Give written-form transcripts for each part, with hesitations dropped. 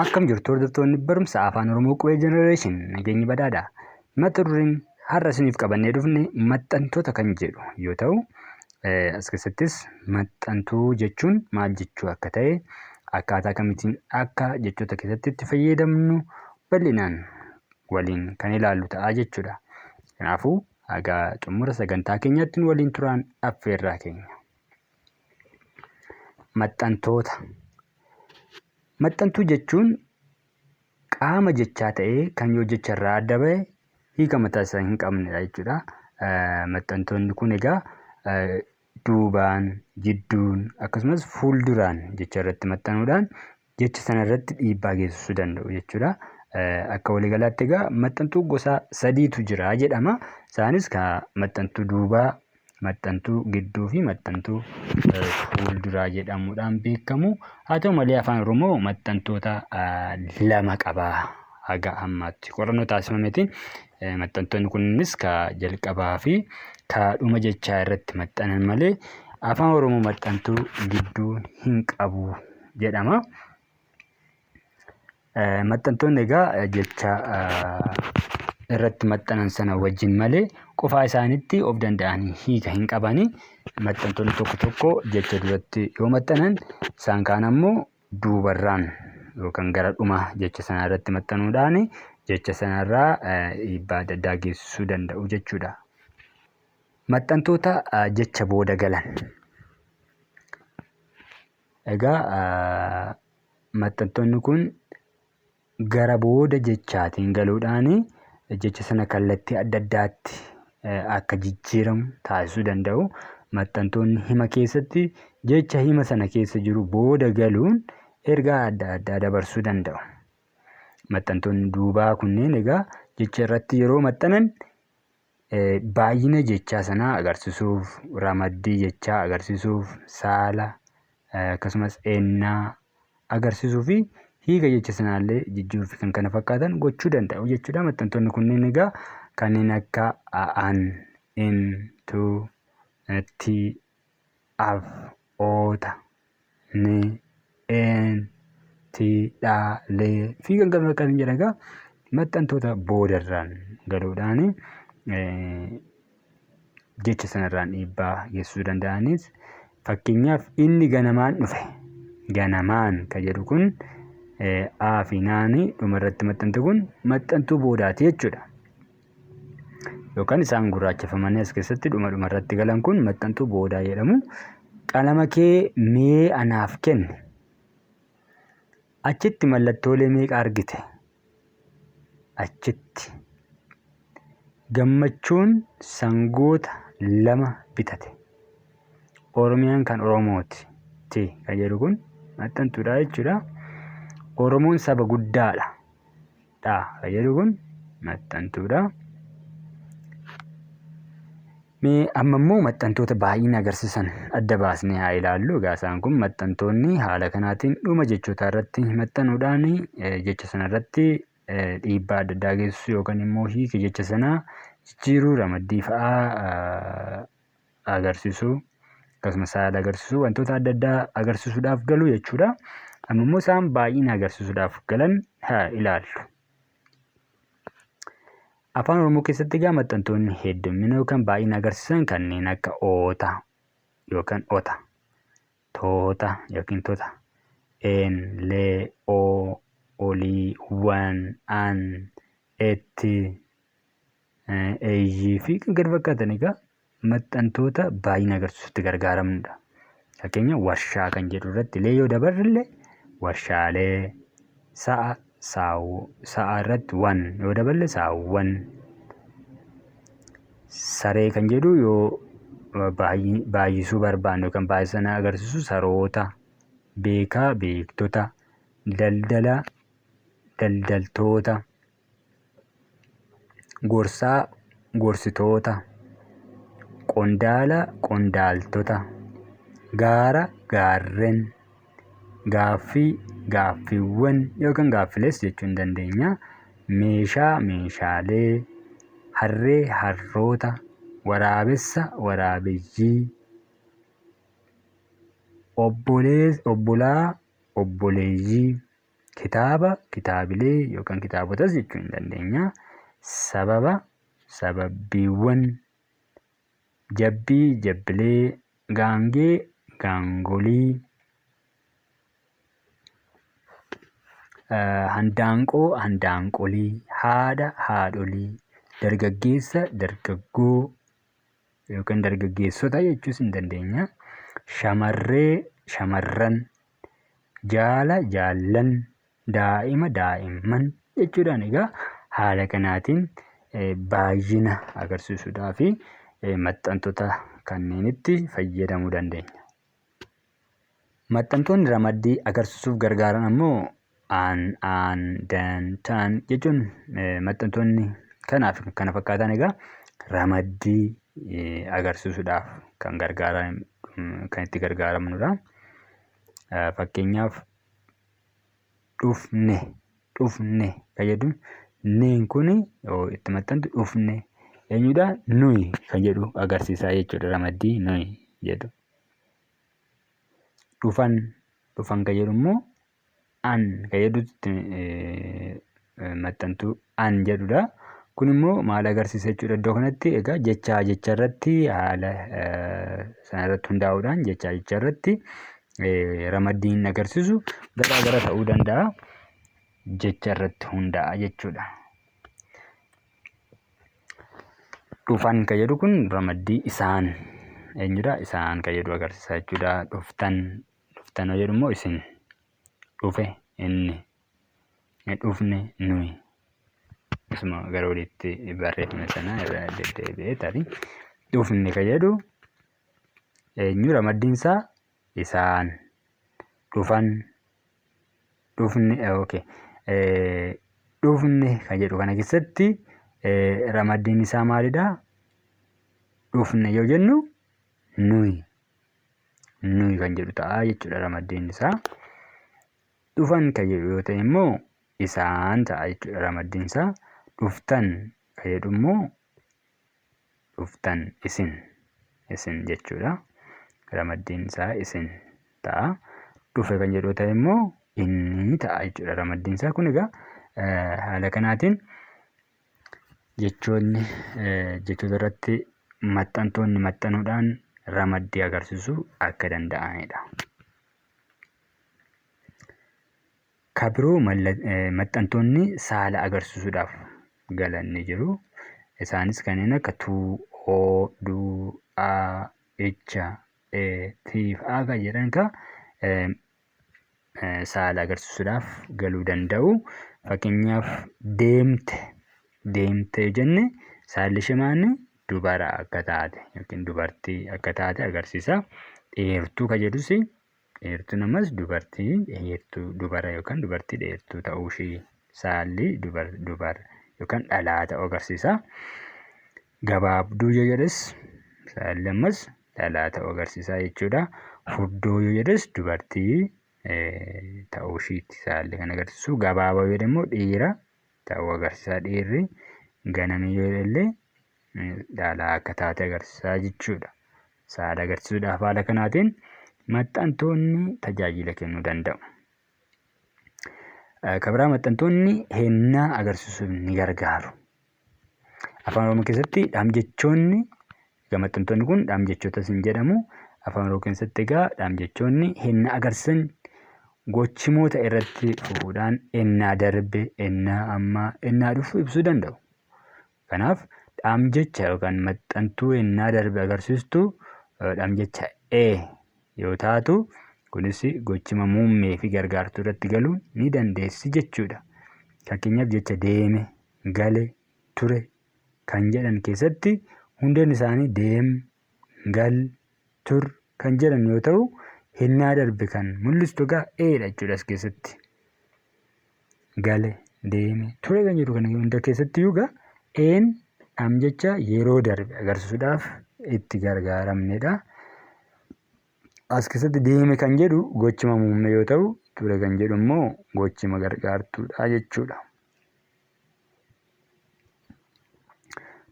Akkam jirtu hordoftoonni barumsa Afaan Oromoo Qubee Generation, nageenyi badhaadha. Mata dureen har'a isiniif qabannee dhufne maxxantoota kan jedhu yoo ta'u, as keessattis maxxantuu jechuun maal jechuu akka ta'e, akkaataa kamitiin akka jechoota keessatti itti fayyadamnu bal'inaan waliin kan ilaallu ta'a jechuudha. Kanaafuu haga xumura sagantaa keenyaatti nu waliin turaan affeerraa keenya. Maxxantoota. Maxxantuu jechuun qaama jechaa ta'ee kan yoo jecha irraa adda ba'e hiika mataa isaa hin qabnedha jechuudha. Maxxantoonni kun egaa duubaan, jidduun akkasumas fuulduraan jecha irratti maxxanuudhaan jecha sana irratti dhiibbaa geessisuu danda'u jechuudha. Akka waliigalaatti egaa maxxantuu gosa sadiitu jira jedhama. Isaanis ka maxxantuu duubaa, maxxantuu gidduu fi maxxantuu fuulduraa jedhamuudhaan beekamu. Haa ta'u malee Afaan Oromoo maxxantoota lama qaba haga ammaatti. Qorannoo taasifameetiin maxxantoonni kunis ka jalqabaa fi ka dhuma jechaa irratti maxxanan malee Afaan Oromoo maxxantuu gidduu hin qabu jedhama. Maxxantoonni egaa jecha irratti maxxanan sana wajjin malee qofaa isaaniitti of danda'anii hiika hin qabani. Maxxantoonni tokko tokko jecha duratti yoo maxxanan, isaan kaan ammoo duubarraan yookaan gara dhuma jecha sanaa irratti maxxanuudhaan jecha sanarraa dhiibbaa adda addaa geessisuu danda'u jechuudha. Maxxantoota jecha booda galan. Egaa maxxantoonni kun gara booda jechaatiin galuudhaan jecha sana kallattii adda addaatti akka jijjiiramu taasisuu danda'u. Maxxantoonni hima keessatti jecha hima sana keessa jiru booda galuun ergaa adda addaa dabarsuu danda'u. Maxxantoonni duubaa kunneen egaa jecha irratti yeroo maxxanan baay'ina jechaa sanaa agarsiisuuf, ramaddii jechaa agarsiisuuf, saala akkasumas ennaa agarsiisuu fi hiika jecha sanaallee jijjiiruu fi kan kana fakkaatan gochuu danda'u jechuudha. Maxxantoonni kunneen egaa kanneen akka an, in, tu, ti, af, oota, ni, een, ti, dha, lee fi kan kana fakkaatan jedha. Egaa maxxantoota boodarraan galuudhaan jecha sanarraan dhiibbaa geessisuu danda'anis, fakkeenyaaf inni ganamaan dhufe, ganamaan kan jedhu kun a fi naani dhumarratti maxxante kun maxxantuu boodaati jechuudha. Yookaan isaan gurraacheffamanii as keessatti dhuma dhumarratti galan kun maxxantuu boodaa jedhamu. Qalama kee mee anaaf kenni. Achitti mallattoolee meeqa argite? Achitti. Gammachuun sangoota lama bitate. Oromiyaan kan Oromooti. Ti kan jedhu kun maxxantuudha jechuudha. Oromoon saba guddaadha. Dha kan jedhu kun maxxantuudha. Mee amma immoo maxxantoota baay'ina agarsiisan adda baasnee haa ilaallu. Egaa isaan kun maxxantoonni haala kanaatiin dhuma jechootaa irratti maxxanuudhaan jecha sana irratti dhiibbaa adda addaa geessisu yookaan immoo hiika jecha sanaa jijjiiruu, ramaddii fa'aa agarsiisuu, akkasumas saala agarsiisuu, wantoota adda addaa agarsiisuudhaaf galu jechuudha. Amma immoo isaan baay'ina agarsiisuudhaaf galan haa ilaallu. Afaan Oromoo keessatti egaa maxxantoonni heddummina yookaan baay'ina agarsiisan kanneen akka oota yookaan ota, toota yookiin tota, een, lee, oo, olii, wan, an, etti, eeyyii fi kan kana fakkaatan egaa maxxantoota baay'ina agarsiisutti gargaaramnudha. Fakkeenya warshaa kan jedhu irratti illee yoo dabarre illee warshaalee, sa'a sa'a irratti wan yoo daballe saawwan, saree kan jedhu yoo baay'isuu barbaanne yookaan baay'isana agarsiisu saroota, beekaa beektota, daldala daldaltoota, gorsaa gorsitoota, qondaala qondaaltota, gaara gaarren, gaaffii gaaffiiwwan yookaan gaaffilees jechuu ni dandeenya, meeshaa meeshaalee, harree harroota, waraabessa waraabeyyii, obbolaa obboleeyyii. Kitaaba, kitaabilee yookaan kitaabotas jechuu hin dandeenya. Sababa, sababbiiwwan. Jabbii, jabbilee. Gaangee, gaangolii. Handaanqoo, handaanqolii. Haadha, haadholii. Dargaggeessa, dargaggoo yookaan dargaggeessota jechuus hin dandeenya. Shamarree, shamarran. Jaala, jaallan. Daa'ima, daa'imman jechuudhaan egaa haala kanaatiin baay'ina agarsiisuudhaaf maxxantoota kanneenitti fayyadamuu dandeenya. Maxxantoonni ramaddii agarsiisuuf gargaaran ammoo an, aan, dan, tan jechuun maxxantoonni kanaa fi kana fakkaatan egaa ramaddii agarsiisuudhaaf kan gargaaran kan itti gargaaramnudha. Fakkeenyaaf dhufne dhufne kan jedhu neen kun yoo itti maxxantu dhufne eenyudha nuyi kan jedhu agarsiisa jechuudha ramaddii nuyi jedhu. Dhufan dhufan kan jedhu immoo an kan jedhutti maxxantuu an jedhudha. Kun immoo maal agarsiisa jechuudha iddoo kanatti egaa jechaa jecha irratti haala sana irratti hundaa'uudhaan jechaa jecha irratti ramaddiin agarsiisu garaa gara ta'uu danda'a. Jecha irratti hundaa'a jechuudha. Dhufan kan jedhu kun ramaddii isaan eenyudha? Isaan kan jedhu agarsiisa jechuudha. Dhuftan dhuftan yoo jedhu immoo isin dhufe inni dhufne nuyi isuma gara oliitti barreeffame sana irra deddeebi'ee tarii dhufne kan jedhu eenyu ramaddiin isaa isaan dhufan dhufne okay dhufne kan jedhu kana keessatti ramaddiin isaa maalidha? Dhufne yoo jennu nuyi nuyi kan jedhu ta'a jechuudha ramaddiin isaa. Dhufan kan jedhu yoo ta'e immoo isaan ta'a jechuudha ramaddiin isaa. Dhuftan kan jedhu immoo dhuftan isin isin jechuudha. Ramaddiin isaa isin ta'a. Dhufe kan jedhu ta'e immoo inni ta'a jechuudha ramaddiin isaa. Kun egaa haala kanaatiin jechoonni jechoota irratti maxxantoonni maxxanuudhaan ramaddii agarsiisuu akka danda'anidha. Ka biroo maxxantoonni saala agarsiisuudhaaf galan ni jiru. Isaanis kanneen akka tuu, oo, duu, aa, icha, ee, tii fi aa kan jedhan ka saala agarsiisuudhaaf galuu danda'u. Fakkeenyaaf deemte deemte yoo jenne saalli ishee maali? Dubara akka taate yookiin dubartii akka taate agarsiisa. Dheertuu kan jedhus Dheertuun ammas dubartii dheertuu dubara yookaan dubartii dheertuu ta'uu ishii saalli dubar dubara yookaan dhalaa ta'uu agarsiisa. Gabaabduu yoo jedhes saalli ammas dhalaa ta'uu agarsiisa jechuudha. Furdoo yoo jedhes dubartii ta'uu ishiiti saalli kan agarsiisu. Gabaabaa yoo jedhe immoo dhiira ta'uu agarsiisa. Dhiirri ganamii yoo jedhe illee dhalaa akka taate agarsiisa jechuudha. Saala agarsiisuudhaaf haala kanaatiin maxxantoonni tajaajila kennuu danda'u. Kan biraa maxxantoonni hennaa agarsiisuuf ni gargaaru. Afaan Oromoo keessatti dhamjechoonni egaa maxxantoonni kun dhamjechoota isin jedhamu. Afaan Oromoo keessatti egaa dhamjechoonni hennaa agarsiisan gochimoota irratti fufuudhaan ennaa darbe, ennaa ammaa, ennaa dhufu ibsuu danda'u. Kanaaf dhaamjecha yookaan maxxantuu ennaa darbe agarsiistu dhamjecha e yoo taatu kunis gochima muummee fi gargaartuu irratti galuu ni dandeessi jechuudha. Fakkeenyaaf jecha deeme, gale, ture kan jedhan keessatti hundeen isaanii deem, gal, tur kan jedhan yoo ta'u hennaa darbe kan mul'istu egaa e dha jechuudha as keessatti. Gale, deeme, ture kan jedhu kana hunda keessatti iyyuu egaa een dhamjecha yeroo darbe agarsiisuudhaaf itti gargaaramnedha. As keessatti deeme kan jedhu gochima muummee yoo ta'u, ture kan jedhu immoo gochima gargaartuudha jechuudha.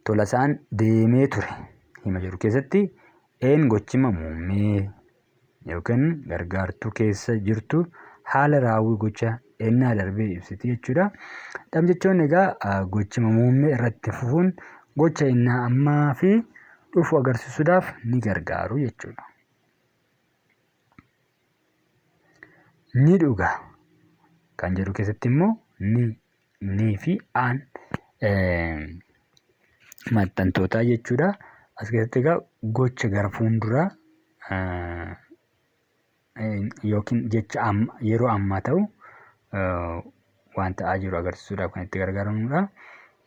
Tolasaan deemee ture hima jedhu keessatti een gochima muummee yookiin gargaartuu keessa jirtu haala raawwii gocha ennaa darbee ibsiti jechuudha. Dhamjechoonni egaa gochima muummee irratti fufuun gocha ennaa ammaa fi dhufu agarsiisuudhaaf ni gargaaru jechuudha. Ni dhuga kan jedhu keessatti immoo ni, nii fi aan maxxantootaa jechuudha. As keessatti egaa gocha gara fuulduraa yookiin jecha amma yeroo ammaa ta'u waan ta'aa jiru agarsiisuudhaaf kan itti gargaaramnudha.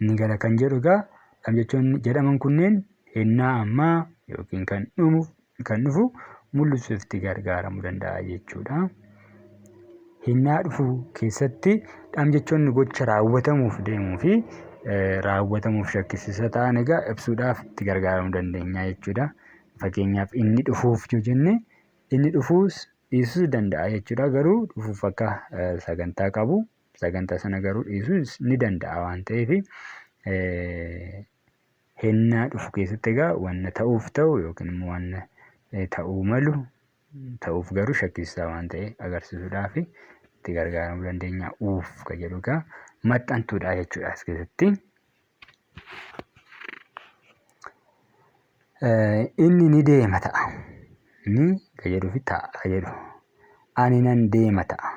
Ni gala kan jedhu egaa dhamjechoonni jedhaman kunneen hennaa ammaa yookiin kan dhumu kan dhufu mul'isuuf itti gargaaramuu danda'a jechuudha. Hennaa dhufu keessatti dhamjechoonni gocha raawwatamuuf deemuu fi raawwatamuuf shakkisiisa ta'an egaa ibsuudhaaf itti gargaaramuu dandeenya jechuudha. Fakkeenyaaf inni dhufuuf yoo jenne inni dhufuus dhiisuus danda'a jechuudha. Garuu dhufuuf akka sagantaa qabu sagantaa sana garuu dhiisuus ni danda'a waan ta'eef hennaa dhufu keessatti egaa wanna ta'uuf ta'u yookiin immoo wanna ta'uu malu ta'uuf garuu shakkisiisaa waan ta'e agarsiisuudhaaf itti gargaaramuu dandeenya. Uuf kan jedhu egaa maxxantuudha jechuudha as keessatti. Inni ni deema ta'a. Ni kan jedhuu fi ta'a kan jedhu. Ani nan deema ta'a.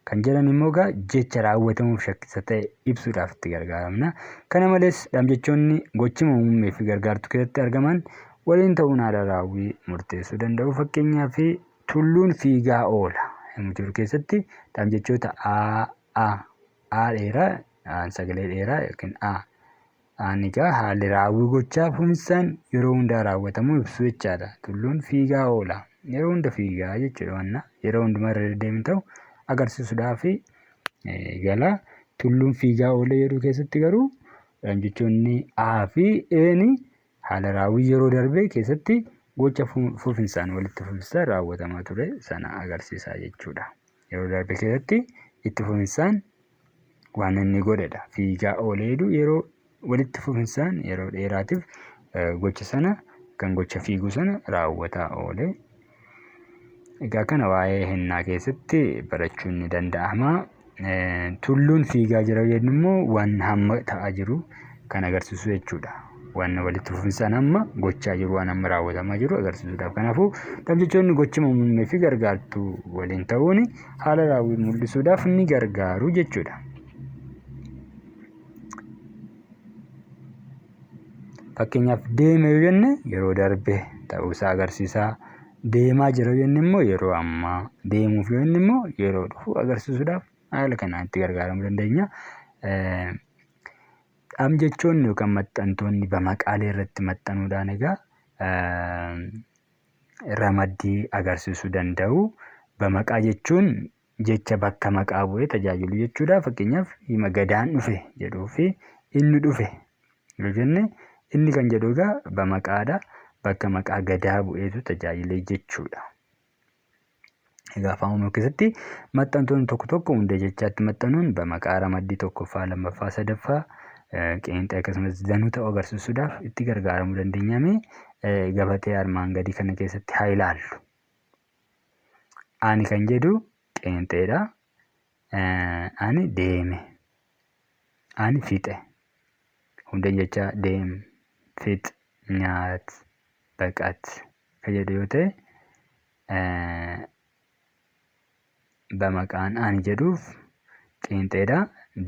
Kan jedhan immoo egaa jecha raawwatamuuf shakkisa ta'e ibsuudhaaf itti gargaaramna. Kana malees dhamjechoonni gochima muummee fi gargaartuu keessatti argaman waliin ta'uun haala raawwii murteessuu danda'u. Fakkeenyaaf tulluun fiigaa oola himuu jiru keessatti dhamjechoota a, a, a dheeraa, aan sagalee dheeraa yookiin a. Aan egaa haalli raawwii gochaa fufinsaan yeroo hundaa raawwatamuu ibsu jechaadha. Tulluun fiigaa oola. Yeroo hunda fiigaa jechuudha wanna yeroo hundumaa irra deddeebiin ta'u agarsiisuudhaaf gala. Tulluun fiigaa oola jedhu keessatti garuu jechoonni A fi E'n haala raawwii yeroo darbee keessatti gocha fufinsaan walitti fufinsaan raawwatamaa ture sana agarsiisa jechuudha. Yeroo darbe keessatti itti fufinsaan waan inni godhedha. Fiigaa oolee jedhu yeroo walitti fufinsaan yeroo dheeraatiif gocha sana kan gocha fiiguu sana raawwataa oole. Egaa kana waa'ee hennaa keessatti barachuun ni danda'ama. Tulluun fiigaa jira jennu immoo waan hamma ta'aa jiru kan agarsiisu jechuudha. Waan walitti fufinsaan amma gochaa jiru waan amma raawwatamaa jiru agarsiisuudhaaf. Kanaafuu dhamjechoonni gochima muummee fi gargaartuu waliin ta'uun haala raawwii mul'isuudhaaf ni gargaaru jechuudha. Fakkeenyaaf deeme yoo jenne yeroo darbe ta'uusaa agarsiisa. Deemaa jira yoo jenne immoo yeroo ammaa, deemuuf yoo jenne immoo yeroo dhufu agarsiisuudhaaf haala kanaan itti gargaaramuu dandeenya. Dhamjechoonni yookaan maxxantoonni bamaqaalee irratti maxxanuudhaan egaa ramaddii agarsiisuu danda'u. Bamaqaa jechuun jecha bakka maqaa bu'ee tajaajilu jechuudha. Fakkeenyaaf hima Gadaan dhufe jedhuu fi inni dhufe yoo jenne inni kan jedhu egaa bamaqaadha. Bakka maqaa Gadaa bu'eetu tajaajile jechuudha. Egaa afaan Oromoo keessatti maxxantoonni tokko tokko hundee jechaatti maxxanuun bamaqaa ramaddii tokkoffaa, lammaffaa, sadaffaa qeenxee akkasumas danuu ta'uu agarsiisuudhaaf itti gargaaramuu dandeenya. Mee gabatee armaan gadii kana keessatti haa ilaallu. Ani kan jedhu qeenxeedha. Ani deeme. Ani fixe. Hundeen jechaa deem, fix, nyaat, baqat kan jedhu yoo ta'e bamaqaan ani jedhuuf qeenxeedha.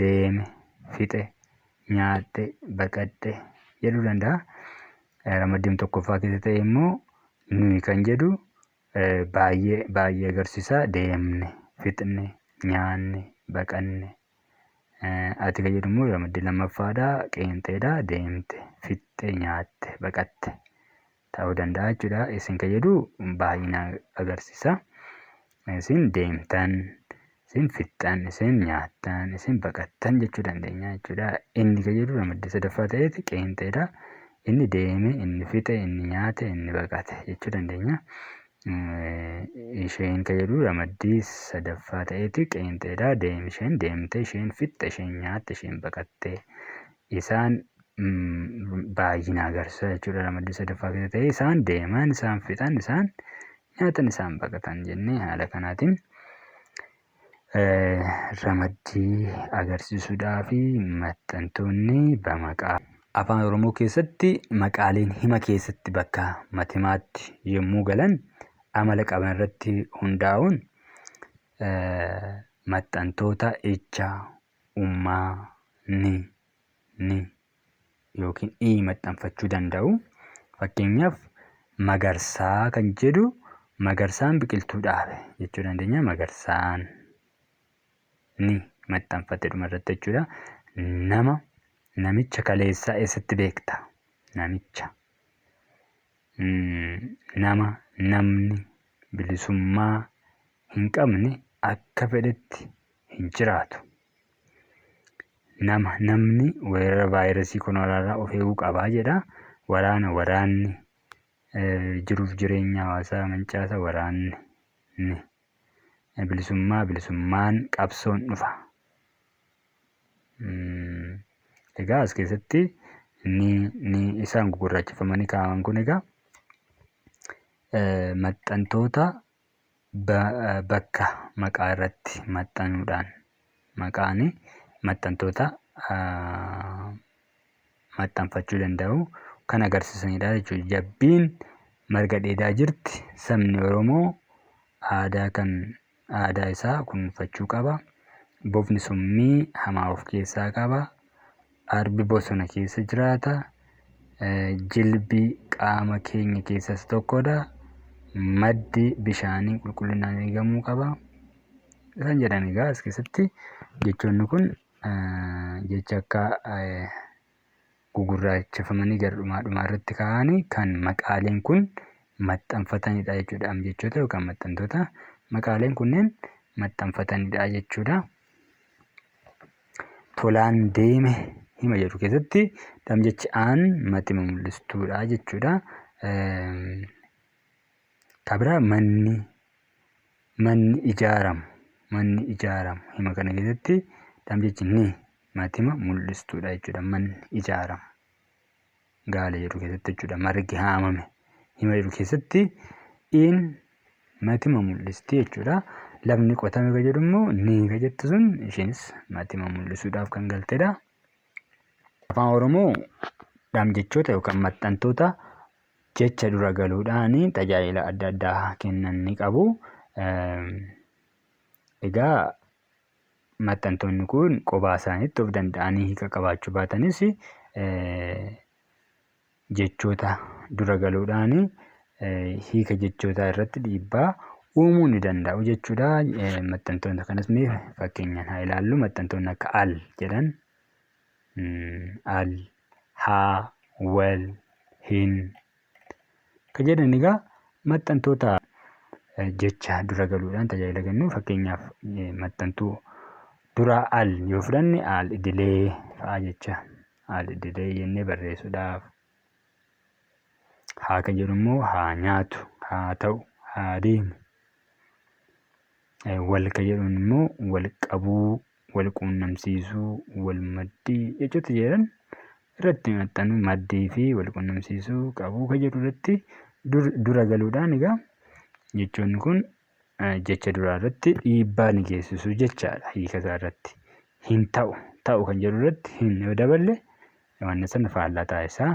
Deeme, fixe, nyaadhe, baqadhe jedhuu danda'a. Ramaddiin tokkoffaa keessa ta'e immoo nuyi kan jedhu baay'ee baay'ee agarsiisa. Deemne, fixne, nyaanne, baqanne. Ati kan jedhu immoo ramaddii lammaffaadha. Qeenxeedha. Deemte, fixxe, nyaatte, baqatte ta'uu danda'a jechuudha. Isin kan jedhu baay'ina agarsiisa. Isin deemtan, isin fixxan, isin nyaattan, isin baqattan jechuu dandeenya jechuudha. Inni kan jedhu ramaddii sadaffaa ta'eeti qeenxeedha. Inni deeme, inni fixe, inni nyaate, inni baqate jechuu dandeenya. Isheen kan jedhu ramaddii sadaffaa ta'eeti qeenxeedha. Deem, isheen deemte, isheen fixxe, isheen nyaatte, isheen baqatte. Isaan baay'ina agarsiisa jechuudha ramaddii sadaffaa keessa ta'e isaan deeman, isaan fixan, isaan nyaatan, isaan baqatan jennee haala kanaatiin Ramaddii agarsiisuudhaaf maxxantoonni bamaqaa. Afaan Oromoo keessatti maqaaleen hima keessatti bakka matimaatti yommuu galan amala qaban irratti hundaa'uun maxxantoota icha, ummaa, ni, ni yookiin i maxxanfachuu danda'u. Fakkeenyaaf Magarsaa kan jedhu Magarsaan biqiltuu dhaabe jechuu dandeenya. Magarsaan ni maxxanfate dhuma irratti jechuudha. Nama namicha kaleessaa eessatti beekta? Namicha. Nama namni bilisummaa hin qabne akka fedhetti hin jiraatu. Nama namni weerara vaayirasii koronaa of eeguu qaba jedha. Waraana waraanni jiruuf jireenya hawaasaa mancaasa waraanni ni. Bilisummaa bilisummaan qabsoon dhufa. Egaa as keessatti ni ni isaan gugurraacheffamanii kaa'aman kun egaa maxxantoota bakka maqaa irratti maxxanuudhaan maqaan maxxantoota maxxanfachuu danda'u kan agarsiisanidha jechuudha. Jabbiin marga dheedaa jirti. Sabni Oromoo aadaa kan aadaa isaa kunuunfachuu qaba. Bofni summii hamaa of keessaa qaba. Arbi bosona keessa jiraata. Jilbi qaama keenya keessaa isa tokkodha. Maddi bishaanii qulqullinaan eegamuu qaba. Isaan jedhan egaa as keessatti jechoonni kun jecha akka gugurraacheffamanii gara dhumaa dhumaa irratti kaa'anii kan maqaaleen kun maxxanfatanidha jechuudha. Jechoota yookaan maxxantoota maqaaleen kunneen maxxanfatanidha jechuudha. Tolaan deeme hima jedhu keessatti dhamjechi aan matima mul'istuudha jechuudha. Ka biraa manni manni ijaaramu manni ijaaramu hima kana keessatti dhamjechi ni matima mul'istuudha jechuudha. Manni ijaaramu gaala jedhu keessatti jechuudha. Margi haamame hima jedhu keessatti in matima mul'isti jechuudha. Lafni qotame ka jedhu immoo ni ka jettu sun isheenis matima mul'isuudhaaf kan galtedha. Afaan Oromoo dhamjechoota yookaan maxxantoota jecha dura galuudhaan tajaajila adda addaa kennan ni qabu. Egaa maxxantoonni kun qobaa isaaniitti of danda'anii hiika qabaachuu baatanis jechoota dura galuudhaan hiika jechootaa irratti dhiibbaa uumuu ni danda'u jechuudha. Maxxantoota kanas mee fakkeenyaan haa ilaallu. Maxxantoonni akka al jedhan al, haa, wal, hin kan jedhan egaa maxxantoota jecha dura galuudhaan tajaajila kennu. Fakkeenyaaf maxxantuu duraa al yoo fudhanne al idilee fa'a jecha al idilee jennee barreessuudhaaf. Haa kan jedhu immoo haa nyaatu, haa ta'u, haa deemu. Wal kan jedhuun immoo wal qabuu, wal quunnamsiisuu, wal maddii jechoota jedhan irratti maxxanuu maddii fi wal quunnamsiisuu qabuu kan jedhu irratti dura galuudhaan egaa jechoonni kun jecha duraa irratti dhiibbaa ni geessisu jechaadha hiika isaa irratti. Hin ta'u ta'u kan jedhu irratti hin yoo daballe wanni sana faallaa taasisaa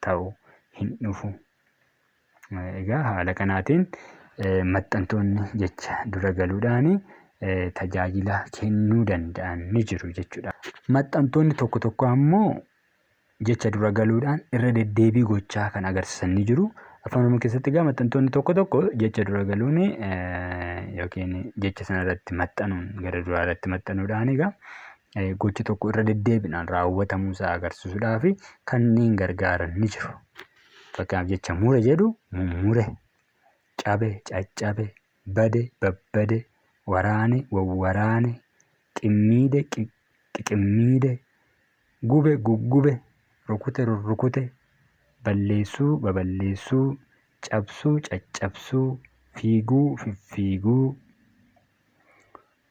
ta'u hin dhufu. Egaa haala kanaatiin maxxantoonni jecha dura galuudhaan tajaajila kennuu danda'an ni jiru jechuudha. Maxxantoonni tokko tokko ammoo jecha dura galuudhaan irra deddeebii gochaa kan agarsiisan ni jiru. Afaan Oromoo keessatti egaa maxxantoonni tokko tokko jecha dura galuun yookiin jecha sana irratti maxxanuun gara duraa irratti maxxanuudhaan egaa gochi tokko irra deddeebiidhaan raawwatamuu isaa agarsiisuudhaaf kanneen gargaaran ni jiru. Fakkeenyaaf jecha mure jedhu mummure, cabe, caccabe, bade, babbade, waraane, wawwaraane, qimmiide, qiqimmiide, gube, guggube, rukute, rurrukute, balleessuu, baballeessuu, cabsuu, caccabsuu, fiiguu, fiffiiguu,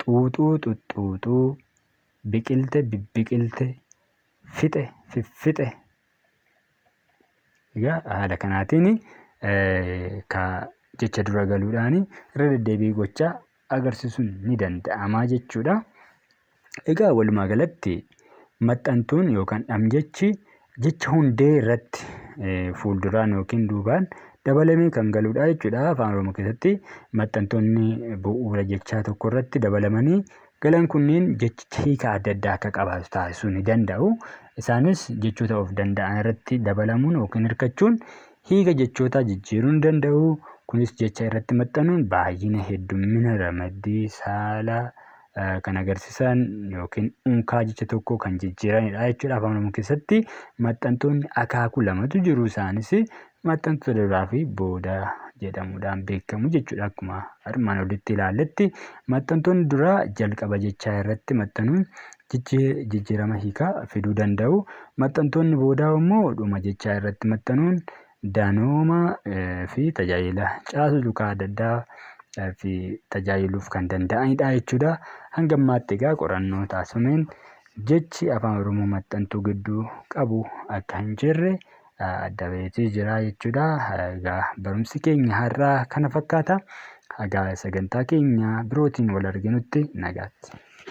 xuuxuu, xuxxuuxuu, biqilte, bibbiqilte, fixe, fiffixe. Egaa haala kanaatiin ka jecha dura galuudhaan irra deddeebii gochaa agarsiisuun ni danda'ama jechuudha. Egaa walumaa galatti maxxantuun yookaan dhamjechi jecha hundee irratti fuulduraan yookiin duubaan dabalamee kan galudha jechuudha. Afaan Oromoo keessatti maxxantoonni bu'uura jechaa tokko irratti dabalamanii galan kunneen jechicha hiika adda addaa akka qabaatu taasisuu ni danda'u. Isaanis jechoota of danda'an irratti dabalamuun yookiin hirkachuun hiika jechootaa jijjiiruu ni danda'u. Kunis jecha irratti maxxanuun baay'ina, heddummina, ramaddii, saala, kan agarsiisan yookiin unkaa jecha tokkoo kan jijjiiranidha jechuudha. Afaan Oromoo keessatti maxxantoonni akaakuu lamatu jiru. Isaanis maxxantoota duraa fi boodaa jedhamuudhaan beekamu jechuudha. Akkuma armaan olitti ilaalletti maxxantoonni duraa jalqaba jechaa irratti maxxanuun jijjiirama hiikaa fiduu danda'u. Maxxantoonni boodaa immoo dhuma jechaa irratti maxxanuun danooma fi tajaajila caaslugaa adda addaa fi tajaajiluuf kan danda'anidha jechuudha. Hanga ammaatti egaa qorannoo taasifameen jechi Afaan Oromoo maxxantuu gidduu qabu akka hin jirre adda baheetii jira jechuudha. Egaa barumsi keenya har'aa kana fakkaata. Haga sagantaa keenya birootiin wal arginutti nagaatti.